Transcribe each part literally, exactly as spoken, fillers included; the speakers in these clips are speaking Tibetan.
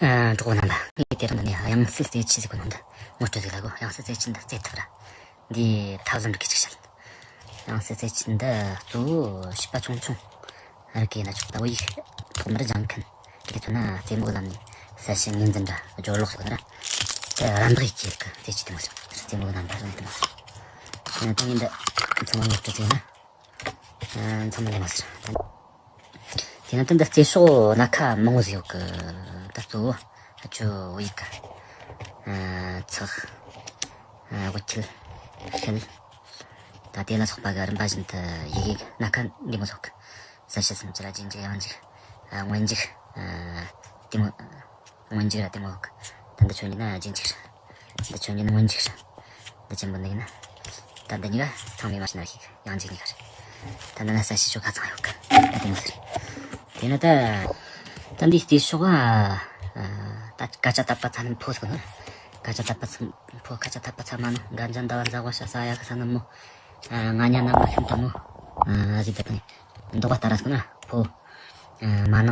ཨ། གྲོགས་པོ་རྣམ་པ། ངས་དེ་རིང་ནས་དབྱངས་གསལ་རྩེད་ཆས་ཟེར་གོ་ནོ་འདི་ངོ་སྤྲོད་ཟིག་ལ་གོ། དབྱངས་གསལ་རྩེད་ཆས་འདི་རྩེད་ཐུབ་ར། འདི་ཐབས་ལམ་འགྲིག་གི་ཅིག་བཤད། དབྱངས་གསལ་རྩེད་ཆས་འདི་གཙོ་བོ་བྱིས་པ་ཆུང་ཆུང་རིགས་ཀྱི་ན་ཆོག་ད་བོད་ཡིག་ཐོག་མར་སྦྱང་མཁན་དེ་ཚོ་ན་རྩེད་མོ་གི་ལམ་ནས་གསལ་བྱེད་ངོས་འཛིན་ར་སྦྱོར་ཀློག་སོགས་ན་དེ་རམ་འདེགས་ཡེད་ཀྱི་རྩེད་ཆས་དེ་མོ་ཟེར། རྩེད་མོ་གི་རྣམ་པ་ཟེར་ནས་དེ་མོ་ཟེར། དེ་ནས་ད་ངས་འདི་ཚང་མ་ངོ་སྤྲོད་བྱས་ན། ཨ། མཚམས་ལ་མ་ཟེར། དེ་ན་ད་འདི་རྩེད་ཕྱོགས་སྣ་ཁ་མང་བོ་ཟིག་ཡོད་གི། ད་གཙོ་བོ་ཨ་ཅོ་བོད་ཡིག་གི། ཨ། ཚེག་ཨ། དབུ་འཁྱིལ། ཤད། ད་དེ་ལ་སོགས་པ་གི་རིམ་པ་བཞིན་དུ་ཡི་གེ་སྣ་ཁ་འདི་མོ་ཟིག་གི། གསལ་བྱེད་སུམ་ཅུ་ར་རྗེས་འཇུག་དབྱངས་འཇུག་ཨ། སྔོན་འཇུག་ཨ། དེ་མོ། སྔོན་འཇུག་ར་དེ་མོ་ཡོད་གི། ད་འདི་ཆོས་ཉིད་ན་རྗེས་འཇུག་ར། འདི་ཆོས་ཉིད་ན་སྔོན་འཇུག་ར། འདི་ཆེན་པོ་འདི་ཡིན་ན། ད་འདི་གཉིས་ཀ་ཚང་མས་མ་ཤེས་ན་ཤེས་གི། དབྱངས་འཇུག་གཉིས་ཀ་རེད། ད་འདི་ན་གསལ་བྱེད་ཆོ་ག་ཚང་ཡོད་གི། ད་དེ་མོ་ཟེར། དེ་ན་ད། ད་འདི་རྩེད་ཕྱོགས་ཨ། ད་ཀ་ཅ་ཏ་པ་ཚ་ན་ཕོ་ཟེར་གོ་ནོ། ཀ་ཅ་ཏ་པ་ཚ། ཕོ། ཀ་ཅ་ཏ་པ་ཚ་མ་ན། ག་ཛ་ན་ད་བ་ཛ་ཝ་ཤ་ས་ཡ་ག་ས་ན་མོ། ཨ། ང་ཉ་ན་མ་ཤིན་ཏུ་མོ། ཨ། ཟེར་ད་དང་། འདོགས་པ་ལྟར་ཟེར་གོ་ན་ཕོ། ཨ། མ་ན་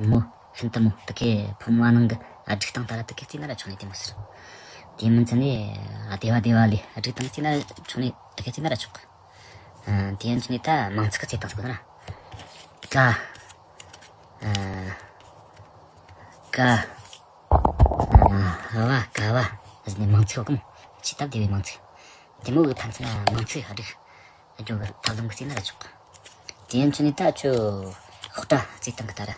མོ། ཤིན་ཏུ་མོ། དེ་གའི་ཕོ་མོ་མ་ནིང་གི་སྒྲིག་སྟངས་ལྟར་དེ་གའི་རྩེས་ན་ར་ཆོག་ནི་དེ་མོ་ཟེར། དེ་མིན་ཚེ་ནི་སྡེ་བ་སྡེ་བ་ལས་སྒྲིག་སྟངས་རྩེས་ན་ཆོག་ནི་དེ་གའི་རྩེས་ན་ར་ཆོག། ཨ། དེ་ཡན་ཚེ་ནི་ད་མིང་ཚིག་གི་རྩེ་སྟངས་ཟེར་གོ་ན། ཀ་ཨ། ཀ་ཨ། བ། ཀ་བ་ཟེར་ནས་མིང་ཚིག་ཡོད་གམ། ཆེས་སྟབས་བདེ་བའི་མིང་ཚིག། དེ་མོ་གི་ཕན་ཚུན་ན་མིང་ཚིག་སྒྲིག་སྦྱོར་གྱི་ཐབས་ལམ་གྱིས་རྩེས་ན་ར་ཆོག་གི། དེ་ཡན་ཚེ་ནི་ད་ཁྱོད་ཧོག་སྒྲ་རྩེ་སྟངས་ཀྱི་ལྟར།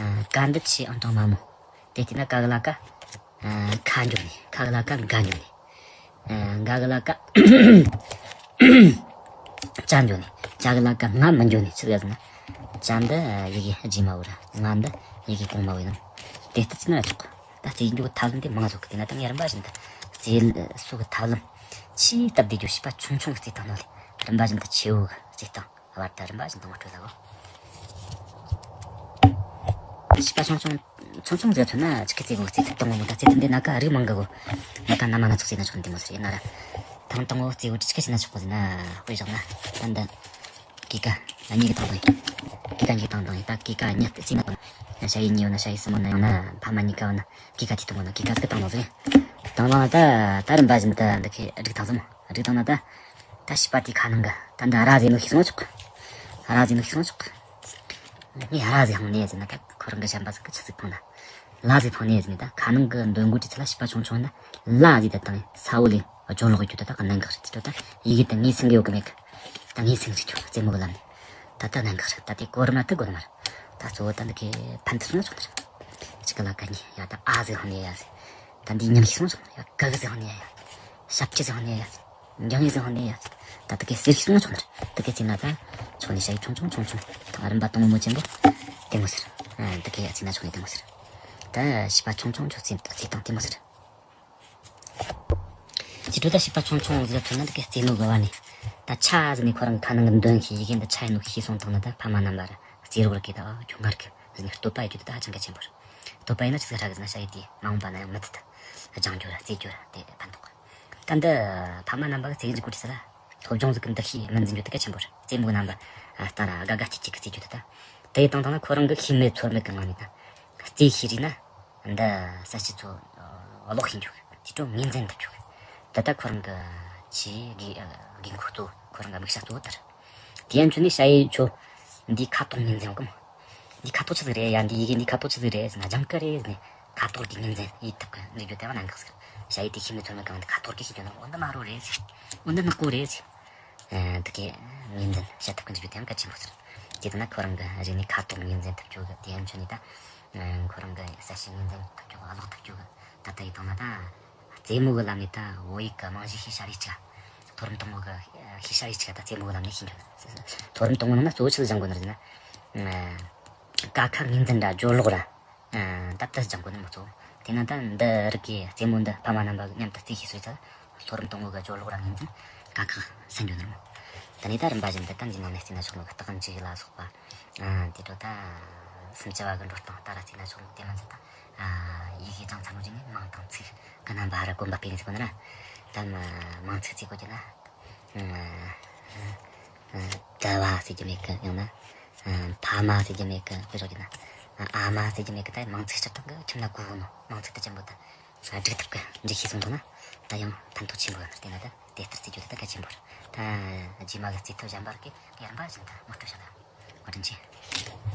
ཨ། ཀ་འདི་ཆེ་ཨང་གྲངས་དམའ་མོ། དེ་བལྟས་ན་ཀ་གི་ལ་ཀ་ཨ། ཁ་འཇོག་ནས། ཁ་གི་ལ་ཀ་ག་འཇོག་ནས། ཨ། ག་གི་ལ་ཀ་ཅ་འཇོག་ནས། ཅ་གི་ལ་ཀ་ང་མི་འཇོག་ནས། ཆི་ཟེར་ན། ཅ་འདི་ཡི་གེ་རྗེས་མ་བོ་ར། ང་འདི་ཡི་གེ་གོང་མ་བོ་ཡིན་ནམ། དེ་ལྟར་རྩེས་ན་ར་ཆོག་གི། ད་རྩེ་རྒྱུ་གི་ཐབས་ལམ་དེ་མང་ཟིག་གི། དེ་ན་ད་ངས་རིམ་པ་བཞིན་དུ་རྩེ་སོགས་ཀྱི་ཐབས་ལམ། ཆེས་སྟབས་བདེ་རྒྱུ་བྱིས་པ་ཆུང་ཆུང་གི་རྩེ་སྟངས་ནང་ལས་རིམ་པ་བཞིན་དུ་ཆེ་བོ་གི་རྩེ་སྟངས། བར་དུ་རིམ་པ་བཞིན་དུ་ངོ་སྤྲོད་ལ་གོ། བྱིས་པ་ཆུང་ཆུང་ཆུང་ཆུང་ཟེར་ཐུབ་ན་ཆི་གི་རྩེ་གོ། རྩེ་ཐུབ་དང་མོ་མོ། ད་རྩེ་ཐུབ་འདི་སྣ་ཁ་རིགས་མང་གི་གོ། སྣ་ཁ་སྣ་མ་སྣ་ཚོགས་རྩེས་ན་ཆོག་འདི་མོ་ཟེར་ཡིན་ན་ར། ཐང་དང་བོ་རྩེ་བོ་ཆི་གི་རྩེས་ན་ཆོག་གོ་ཟེར་ན། དཔེ་བཞག་ན་ད་འདི་ཀེ་ཀ་གཉིས་ཀྱི་སྟེང་དང་ཡིན། ཀེ་ཀ་གཉིས་ཀྱི་སྟེང་དང་ཡིན། ད་ཀེ་ཀ་གཉིས་རྩེས་ན་དང་། ཞ་ཡི་གཉིས་ཡོད་ན་ཞ་ཡི་གསུམ་ཡོད་ན། ཡང་ན་ཕ་མ་གཉིས་ཀ་ཡོད་ན་ཀེ་ཀ་དེ་དང་བོ་ན་ཀེ་ཀ་གི་སྟེང་ནང་ཟེར། དང་བོ་ན་ད་ད་རིམ་པ་བཞིན་དུ་འདི་གི་སྒྲིག་སྟངས་ཟེར་མོ། སྒྲིག་སྟངས་ན་ད། ད་བྱིས་པ་དེ་ཁ་ནང་གི་ད་འདི་ར་ཟེར་ནོ་ཤེས་སོང་ཆོག་གི། ར་ཟེར་ནོ་ཤེས་སོང་ཆོག་གི། ངས་ར་ཟེར་ཧང་ནས་ཟེར་ན་ད་ཁོ་རང་གི་གཞན་པ་ཟིག་གི་ཆི་ཟིག་ཕང་ན། ལ་ཟེར་ཕང་ནས་ཟེར་ནས། ད་ཁ་ནང་གི་འདོན་དགོས་དུས་ཚོད་ལ་བྱིས་པ་ཆུང་ཆུང་ན་ལ་ཟེར་ད་དང་ས་བོ་ལས་སྦྱོར་ཀློག་གི་རྒྱུ་ད་ད་ག་གནད་འགག་རེད། དེ་ད་ཡི་གེ་ད་ངས་སེམས་གི་ཡོད་གི་མེད་གི། ད་ངས་སེམས་ཟིག་ཆོག་རྩེད་མོ་གི་ལམ་ནས། ད་ད་གནད་འགག་རེད། ད་དེ་གོ་རུ་མ་ཐུག་གོ་རུ་མ་རེད། ད་གཙོ་བོ་ད་འདི་གི་ཕན་ཐོགས་སོང་ཆོག་ནི་རེད། གཅིག་གི་ལ་ཀ་གཉིས། ཡ་ད་ཨ་ཟེར་ཧང་ནས་ཡ་ཟེར། ད་འདི་ཉམས་ཤིག་སོང་ཆོག་ནི་རེད། ཡ་ག་གི་ཟེར་ཧང་ནས་ཡ་ཡ། ཞབས་ཀྱི་ཟེར་ཧང་ནས་ཡ་ཡ། འགྱང་ཡི་ཟེར་ཧོ་ནས་ཡ། ད་དེ་གའི་ཟེར་ཤི་སོང་ཆོག་ནར། དེ་གའི་ཟེར་ན་ད་ཆོག་ནི་ཞ་ཡི་ཆུང་ཆུང་ཆུང་ཆུང་། ད་རིམ་པ་དང་པོ་མོ་ཆེན་པོ་དེ་མོ་ཟེར། ཨ། དེ་གའི་ཟེར་ན་ཆོག་ནི་དེ་མོ་ཟེར། ད་བྱིས་པ་ཆུང་ཆུང་ཆུང་ཟེར་ད་ཟེར་སྟངས་དེ་མོ་ཟེར། ཅི་འདྲ་ད་བྱིས་པ་ཆུང་ཆུང་ཟེར་ཐུབ་ན་དེ་གའི་རྩེད་མོ་གི་བར་ནས། ད་ཆ་ཟེར་ནས་ཁོ་རང་ཁ་ནང་གི་འདོན་ཤེས་ཡི་གེ་འདི་ཆ་ཡིན་ནོ་ཤེས་སོང་དང་ན། ད་ཕ་མ་རྣམ་པ་ར་རྩེད་རོགས་ར་གི་ད་ཨ་ཁྱོད་ངར་གི་ཟེར་ནས་བསྟོད་པ་ཡེད་རྒྱུ་དེ་ད་ཧ་ཅང་གལ་ཆེན་པོ་རེད། བསྟོད་པ་ཡིན་ན་ཅི་ཟེར་ར་གི་ཟེར་ན་ཡི་དེ་མ་འོངས་པ་ན་ཡང་མི་ཐུབ་ད་སྦྱང་རྒྱུ་ར་རྩེད་རྒྱུ་ར་དེ་ཕན་ཐོགས་གི། ད་འདི་ཕ་མ་རྣམ་པ་གི་རྩེད་གཞི་གོ་ཁྲིད་ས་ལ་སློབ་སྦྱོང་ཟིག་གི་འདུ་ཤེས་ངོས་འཛིན་རྒྱུ་དེ་གལ་ཆེན་པོ་རེད། རྩེད་མོ་གི་རྣམ་པ་ལྟར་དགའ་དགའ་སྐྱིད་སྐྱིད་གི་རྩེད་རྒྱུ་དེ། ད་དེ་ཡི་དང་དང་ན་ཁོ་རང་གི་ཤེས་མེད་ཚོར་མེད་གི་ངང་ནས་ད་རྩེད་ཤེས་རིགས་ན་འདི་གསལ་བྱེད་ཚོ་ཀློག་ཤེས་རྒྱུ་གི། དེ་འཕྲོ་ངོས་འཛིན་ཐུབ་རྒྱུ་གི། ད་ལྟ་ཁོ་རང་གི་ཆེས་དགོས་དགོས་མཁོ་གཙོ་བོ་ཁོ་རང་གི་དམིགས་བྱ་གཙོ་བོ་དེ་རེད། དེ་ཡན་ཆོད་ནས་ཞ་ཡི་ཆོ་འདིའི་ཁ་དོག་ངོས་འཛིན་གི་མོ། འདི་ཁ་དོག་ཆི་ཟིག་རེད་ཡ། འདི་ཡི་གེ་འདི་ཁ་དོག་ཆི་ཟིག་རེད་ཟེར་ན། ལྗང་ཁུ་རེད་ཟེར་ནས་ཁ་དོག་འདི་ངོས་འཛིན་ཡེད་ཐུབ་གི་འདུག་རྒྱུ་དེ་བ་གནད་འགག་ཟིག་རེད། ཞ་ཡི་དེ་ཤེས་མེད་ཚོར་མེད་གང་འདི་ཁ་དོག་གི་ཤེས་རྒྱུ་ན། འོ་འདི་དམར་རོ་རེད་ཟེར། འོ་འདི་ནག་པོ་རེད་ཟེར། ཨ། འདི་གའི་ངོས་འཛིན་བྱེད་ཐུབ་གི་འདུག་རྒྱུ་དེ་ཡང་གལ་ཆེན་པོ་ཟིག་རེད། དེ་ལྟ་ན་ཁོ་རང་གི་རིག་གནས་ཁ་དོག་ངོས་འཛིན་ཐུབ་རྒྱུ་གི། དེ་ཡན་ཆོད་ནས་ད་ཁོ་རང་གི་གསལ་བྱེད་ངོས་འཛིན་ཐུབ་རྒྱུ་གི། ཀློག་ཐུབ་རྒྱུ་གི། ད་ལྟ་ཡི་དང་ན་ད་རྩེད་མོ་གི་ལམ་ནས་ད་བོད་ཡིག་གི་རྨང་གཞི་ཤེས་བྱ་རེ་ཅིག་མཐོ་རིམ་དང་པོ་གི་ཤེས་བྱ་རེ་ཅིག་ད་རྩེད་མོ་གི་ལམ་ནས་ཤེས་རྒྱུ། མཐོ་རིམ་དང་པོ་ནང་ན་གཙོ་བོ་ཆི་ལ་སྦྱང་དགོས་ནི་རེད་ན། ཀ་ཁ་ངོས་འཛིན་ར་སྦྱོར་ཀློག་ར། ད་ལྟ་སྦྱང་དགོས་ནི་མོ་གཙོ་བོ། དེ་ན་ད་འདི་རིགས་ཀྱི་རྩེད་མོ་འདི་ཕ་མ་རྣམ་པ་མཉམ་དུ་རྩེད་ཤེས་སོང་ཙང་། མཐོ་རིམ་དང་པོ་གི་སྦྱོར་ཀློག་ར་ངོས་འཛིན་ཀ་ཁ་སྦྱང་རྒྱུ་ནི་མོ། ད་ནི་ད་རིམ་པ་བཞིན་དུ་ད་འདི་ནང་ནས་རྩེས་ན་ཆོག་ནོ་གི་རྟགས་འཇུག་ལ་སོགས་པ། ཨ། དེ་འཕྲོ་ད་སུམ་ཅུ་པ་གི་འགྲོ་སྟངས་ལྟར་ར་རྩེས་ན་ཆོག་ནོ། དེ་མིན་ཚད་ད། ཨ། ཡི་གེ་གྲངས་ཚང་མ་བརྒྱུད་ནས་མིང་དང་ཚིག་གི་རྣམ་པ་ར་གོམ་པ་སྤོས་ནས་ཟེར་གོ་ནི་ར། ད་མིང་ཚིག་རྩེ་དགོས་རྒྱུ་ན། ཨ། ཨ། ཨ། ད་བ་ཟེར་རྒྱུ་མེད་གི། ཡང་ན། ཨ། ཕ་མ་ཟེར་རྒྱུ་མེད་གི། དཔེ་བཞག་རྒྱུ་ན། ཨ་མ་བརྩི་རྒྱུ་མེད་གི། ད་མིང་ཚིག་སྤྱིར་བཏང་གི་ཁྱིམ་ལ་གོ་གི་ནོ། མིང་ཚིག་དེ་ཅན་པོ་ད་སྒྲིག་ཐུབ་གི། འགྲིག་ཤེས་སོང་འདུག་ན་ད་ཡང་ཕན་ཐོགས་ཆེན་པོ་ཡོད། དེ་ན་ད་དེ་ལྟར་བརྩི་རྒྱུ་ད་ད་གལ་ཆེན་པོ་རེད། ད་རྗེས་མ་གི་བརྩི་ཐབས་གཞན་པ་རིགས་ཀྱི་ཡར་འབར་བཞིན་ད་ངོ་སྤྲོད་བྱ་ལ། བཀའ་དྲིན་ཆེ།